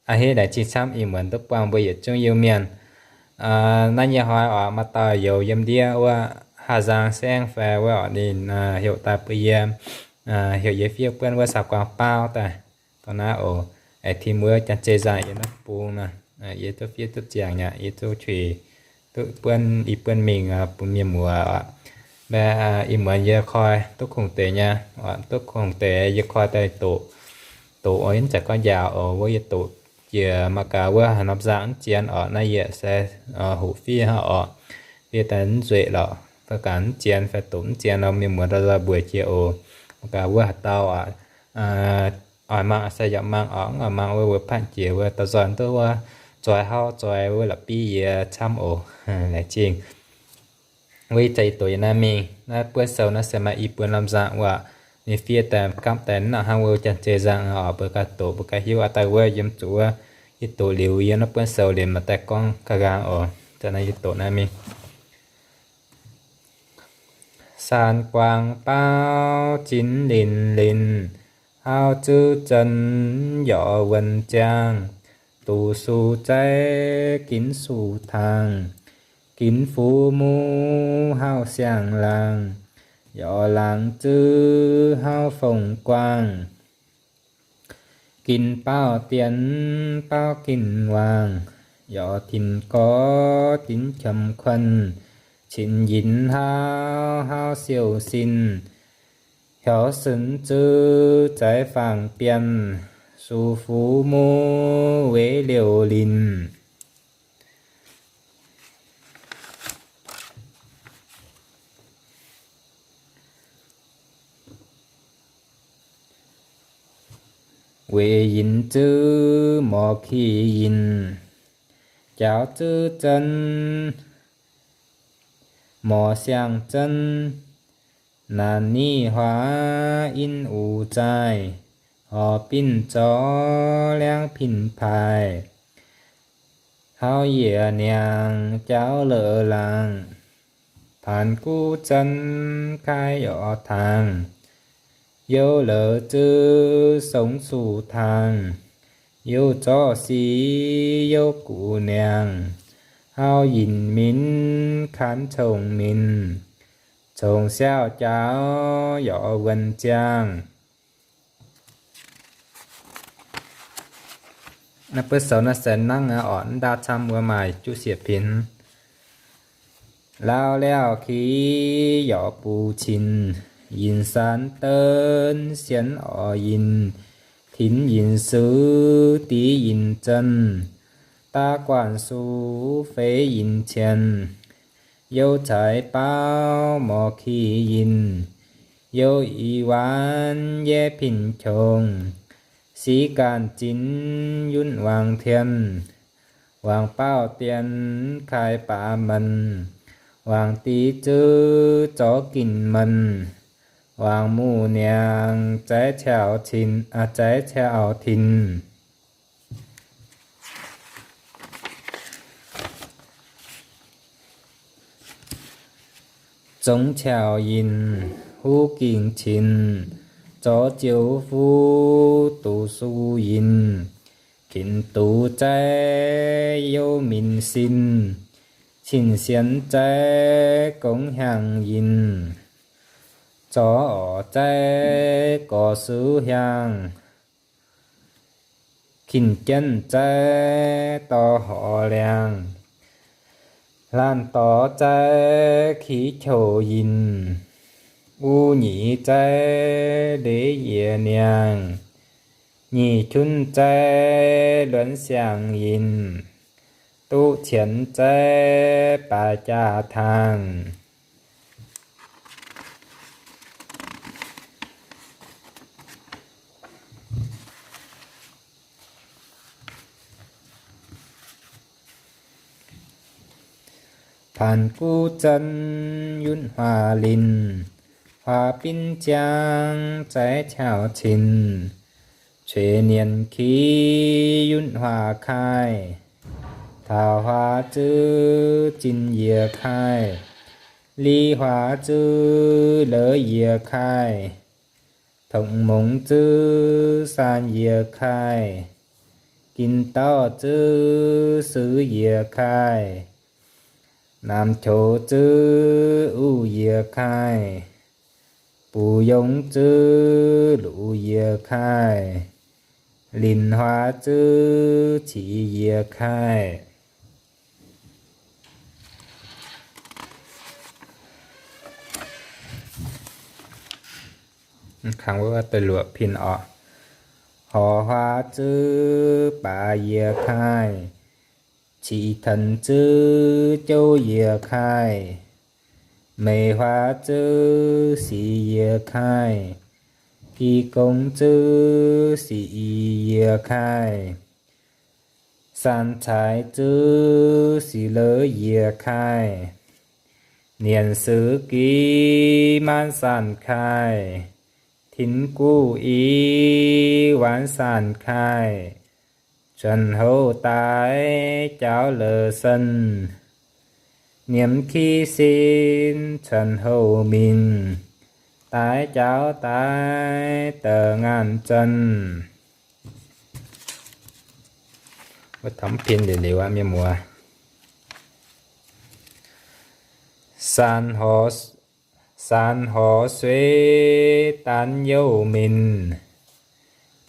A'hneiv laengz zingh camv ih muonz duqv buangh mbuo yietc zungv Iu-Mienh. Naaiv nyei hnoi oc, maaih dauh youz yiem ndiev wuov Hà Giang saengv fai wuov oc, ninh heuc daaih bun yie, heuc yie fiev buonv wuov Saax Guangc Baauv daaih. Dongh naaiv oc, aengx tim wuov Janx-Zei Nzangc yiem naaiv bung nor, yie duqv fiev duqv ziangx nyei, yie duqv qiex duqv buonv i buonv mingh bun mienh muoz oc. Ih muonz yie koi duqv kungx deix nyei, duqv kungx deix yie koi daaih doqc, doqc oix mv zeiz gorngv njaaux oc, wuov yie doqc jiex mangc gaax wuov haaix norm nzangc mv zien oc, naaiv yie se hoqc fiev hnangv oc. Fiev daaih mv nzueic lorqc, fai gaax mv zien fai doqc mv zien nor mienh muoz ndau nzauh mbuox jiex oc. Mangc gaax wuov haaix dauh oix mangc se yaac mangc oc, mv oix mangc wuov, wuov patv jiex wuov dauh nzoih duqv wuov zoix hauv zoix wuov la'bieiv yie camv oc. Laengz zingh. Wuov ih zanc yie doqc yiem naaiv mingh, naaiv buonv sou naaiv se maaih i buonv norm nzangc wuov, ninh fiev daaih gapv daaih nangc hnangv wuov Janx-Zei Nzangc oc, mbuo ganh doqc mbuo ganh hiuv. Aa daaih wuov yiem zuqc wuov, yie doqc liuz yiem naaiv buonv sou liuz maaih daaih gorngv ga'nqaang oc. Zanc naaiv yie doqc naaiv mingh. Saan guaang baauv zinx linx linx, hauv zuqc zunv yorc wuonh ziangh, duqv suv zaiv ginv suv tangx, ginv fuv muv hauv siang-laangc, yorc laangc zuqc hauv fong-guaang, ginv baauv dienx baauv ginv wangc, yorc tinx gorx dinx qiemx kuonh, cin yinx hauv hauv siou sin, heuc sunx zuqc zaaix fangx bienh, suv fuv muv weic liouh linc. Weic yinc zuqc morc ki yinc, jaaux zuqc zunv morc siang-zunv, naanc nitv huaax in uc zaaih, horc binc zorx liangv pin-paaix, hauv yiec niangx jaauv la'laangc, paanx guv zunv kaaix yorc tangx, youv la'zuqc songx suv tangx, youv zorqv sic youv guv niangx, hauv yinc minc kaanx cong-minc, cong-siaauv jaaux yorc wuonh ziangh. Naaiv buonv sou naaiv se nangv aqv oc, mv ndaav camv wuov maaih juqv siec pin. Lauh liauh ki yorc buv cin, yinc saanx donv sienx orc yinc, tinx yinc suv div yinc zunv, daav guanh suv feix yinc cien, youv caaix baauv morc ki yinc, youv i waanc yeiv pin qongx, siqv ganh zinx yunv wangc tien, wangc baauv dienx kaaix baav menh, wangc div zuqc zorx ginh menh, wangc muv niangx zaiv ciaux cin, zaiv ciaux tinx. Zongx ciaux yinc huv gingh cin, zorx ziouv fuv duqv suv yinc, ginx duqv zaiv youv minc sin, cin sienx zaiv gongx hiaangx yinc, zorx orc zaiv gorx suv hiaangx, kin jienv zaiv dorh horc liangx, laanh dorh zaiv ki qouc yinc, u nyic zaiv leiz yiec niangx, nyic qunv zaiv luonx siangx yinc, duqv qienx zaiv baaix jaax tangx. Paanx guv zunv yutv huaax linc, huaax binv ziangx zaiv ciaux cin. Cueix nienc ki yutv huaax kaaih, taux huaax zuqc zinh yie kaaih, li huaax zuqc leuv yie kaaih, tongx mongx zuqc saan yie kaaih, Gin dauh zuov suv yie kaaih, naamh qouv zuov uv yie kaaih, bux yongv zuov luqc yie kaaih, linc huaav zuov cic yie kaaih. Kangx wuov deix luoqc pin oc. Horc huaav zuov baaix yie kaaih, cic tenx zuov jouv yie kaaih, meix huaav zuov sic yie kaaih, gi gong zuov sic i yie kaaih, san caix zuov sic lov yie kaaih, nienc suv giv maanv sanh kaaih, tinx guv i waanv sanh kaaih, cuotv houv daaih jaauv la'sen, nyiemz ki sin cuotv houv mingh, daaih jaauv daaih da'ngaanh zanh. Wuov taux pin liuz liuz aqv, mienh muoz. Saan horc, saan horc suiv daan youh minc,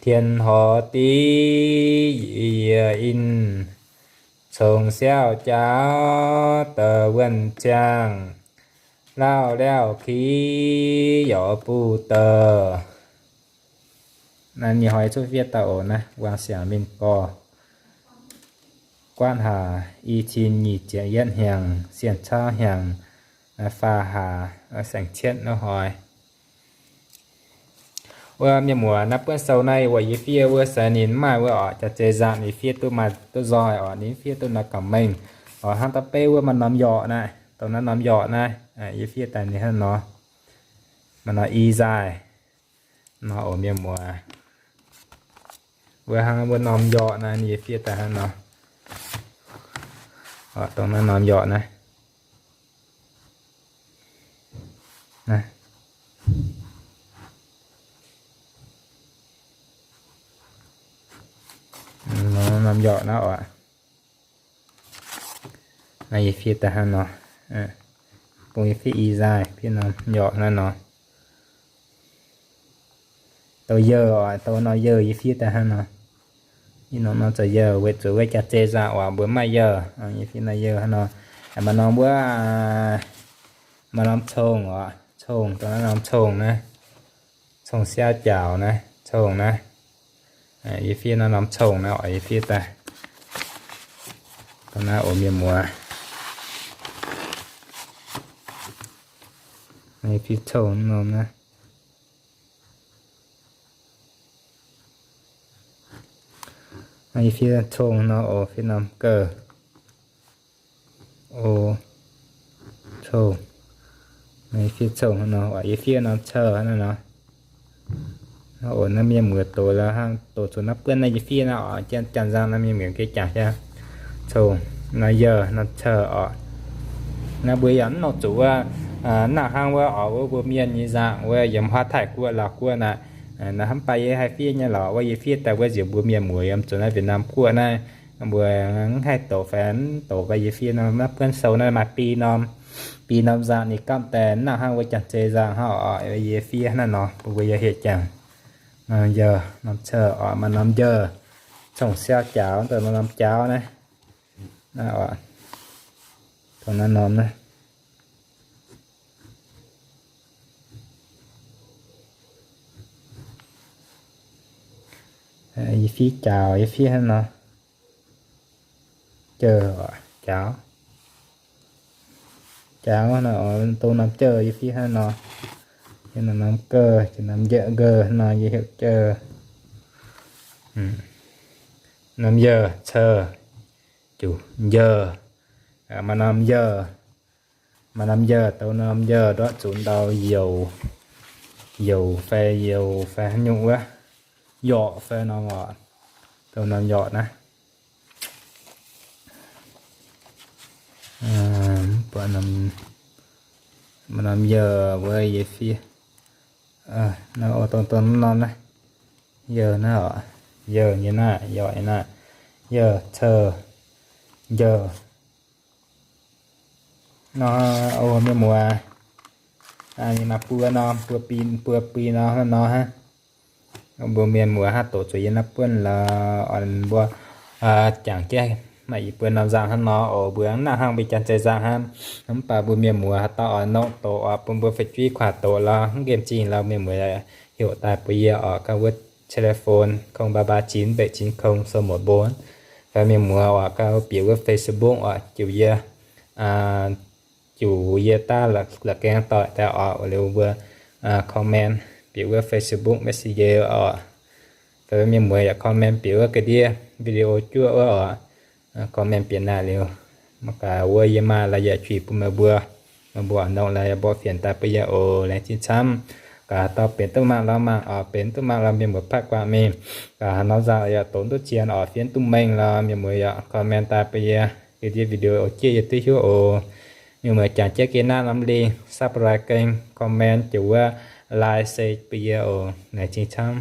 tien horc div yie in, cong siaauv jaauv da'wuonh ziangh, lauh liaauh ki yorc buv dou. Naaiv nyei hnoi cuotv fiev dauh oc naaiv, wangc siangx mingh gorx. Guanv haac i cin nyic ziepc yietv hnyangx, sienh caauv hnyangx faah haac, saeng-cietv nor hnoi. Wuov mienh muoz, naaiv buonv sou naaiv weic yie fiev wuov sai ninh maaih wuov oc, jaax-zei nzangc yie fiev duqv maaih duqv nzoih oc, ninh fiev duqv naaiv gaax mengh oc. Hnangv da'beiv wuov maaih norm yorqc naaiv, dongh naaiv norm yorqc naaiv, yie fiev daaih ninh hnangv nor, maaih norm i nzaaih nor oc mienh muoz. Wuov hnangv wuov norm yorqc naaiv, yie fiev daaih hnangv nor. Dongh naaiv norm yorqc naaiv. Norm yorqc naaiv oc. Naaiv yie fiev daaih hnangv nor. Bung yie fiev i nzaaih, fiev norm yorqc naaiv nor. Dongh youh oc, dongh norm youh yie fiev daaih hnangv nor. Ih norm norm zoux youh weic zuqc wuov jaax-zei nzangc oc, mbuo maaih youh. Yie fiev norm youh hnangv nor. Maaih norm wuov, maaih norm cong oc, cong, dongh naaiv norm cong naaiv. Cong siaauv jaaux naaiv, cong naaiv. Yie fiev naaiv norm cong naaiv oc, yie fiev daaih. Dongh naaiv oc mienh muoz. Yie fiev cong norm naaiv. Yie fiev cong nor oc, fiev norm gauh. O, cong. Yie fiev cong hnangv nor, yie fiev norm cou hnangv nor. Oc, naaiv mienh muoz doz la'hangx doz zuqc naaiv buonv naaiv yie fiev naaiv oc, janx nzangc naaiv mienh muoz geh jangx jangx. Cong, norm youh, norm cou oc. Naaiv mbuo yaac mv nongc zuqc wuov, nangc hnangv wuov oc, wuov mbuo mienh nyei nzangc wuov yiem huaav Taiv Guoqv, Laauv Guoqv naaiv. Naaiv hnamv baac yie haih fiev nyei lorqc, wuov yie fiev daaih wuov nziex mbuo mienh muoz yiem zuqc naaiv Việt Nam guoqv naaiv, mbuo mv haih doqc fai mv doqc, baac yie fiev norm naaiv buonv sou naaiv maaih bi norm, bi norm nzangc ninh gamh daaih mv nangc hnangv wuov janx-zei nzangc hnangv oc. Yie fiev naaiv nor bun mbuo yie hieh jangx. Norm youh, norm cou oc, maaih norm youh, cong siaauv jaaux, dongh norm jaaux naaiv. Naaiv oc, dongh naaiv norm naaiv. Yie fiev jaaux, yie fiev hnangv nor. Jauh, jaaux. Jaaux nor, dongh norm jauh yie fiev hnangv nor. Yie norm gauh, norm njeuqv gauh nor yie heuc jauh. Norm youh, cou, juqc, njouh. Maaih norm youh, maaih norm youh, dongh norm youh ndortv zuqc ndau youc, youc fai youc fai haaix nyungc wuov, yorqc fai norm oc, dongh norm yorqc naaiv. Maaih norm youh wuov yie fiev, dongh dongh norm naaiv, youh naaiv oc, youh nyei naaiv, yorqc nyei naaiv. Yie cou, yie nor, o, mienh muoz, ninh maaih buo norm, buo bi, buo bi nor, nor hnangv. Mbuo mienh muoz haaix doqc zuqc yie naaiv buonv lorz mbuo jangx jienv maaih i buo norm nzangc hnangv nor oc. Mbuo hnangv naaiv hnangv mbuo janx-zei nzangc hnangv. Mv baac mbuo mienh muoz haaix dauh oix nongv doqc oc, bun mbuo fu'jueiv kuaaiv doqc lorz mv nqemh zingh lorz mienh muoz heuc daaih bun yie oc, gauh wuov telephone kong ba ba chín bảy chín không số một bốn. Fai mienh muoz oc, gauh bieqc wuov Facebook oc, juqc yie, juqc yie daav la'gaeng doic daaih oc, liuz mbuo comment bieqc wuov Facebook Messenger oc. Fai mienh muoz yaac comment bieqc wuov ga'ndiev video juov wuov oc. Comment bieqc naaic liuz, mangc gaax wuov yie maaih la'yietv juic bun meih mbuo. Meih mbuo oix nongc la'yietv mborqv fienx daaih bun yie oc. Laengz zingh camv. Gaax haaix dauh benx duqv mangc lorz mangc oc, benx duqv mangc lorz mienh muoz patv guangc mingh. Gaax haaix norm nzangc yaac doqc duqv cien oc, fienx duqv mengh lorz mienh muoz yaac comment daaih bun yie. Ga'ndiev video jieqv yie duqv hiuv oc. Mienh muoz jangx jienv geh naaiv norm link subscribe kênh, comment juqc wuov like share bun yie oc. Laengz zingh camv.